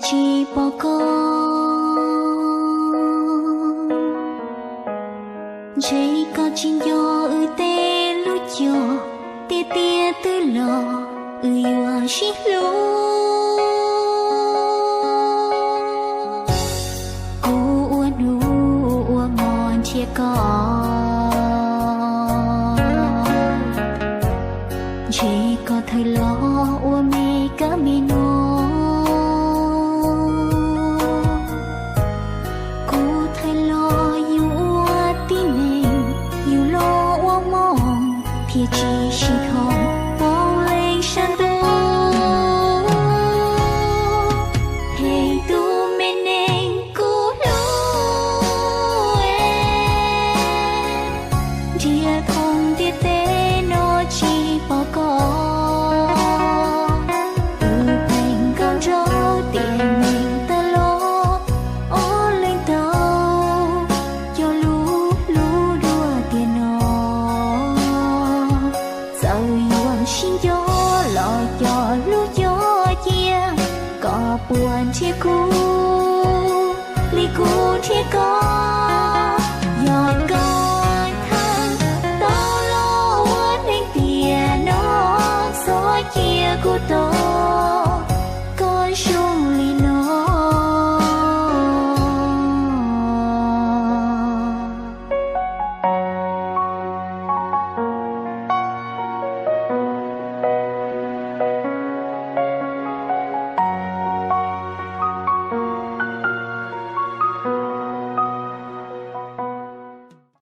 tsis pom koj. Ntshe koj tsis nco wb tej lub cog, tiam sis twb los wb yuav sib hlub. Kuv ua hnub ua hmo nrhiav koj, ntshe koj thawj los ua me kab me noog. Kuv thawj los yug ua tib neeg, yug los ua hmoov, thiaj tsis sib thov poob leej sab ntuj. Hej tus me neeg kuv hlub, ntiaj teb no tsis pom koj. Wb pheej nkaum nraug tiam neeg tag los, ob leeg tau cog lub hlub dua tiam no. Txawm yuav sib nco los cog lub cog cia, koj puas nrhiav kuv li kuv nrhiav koj?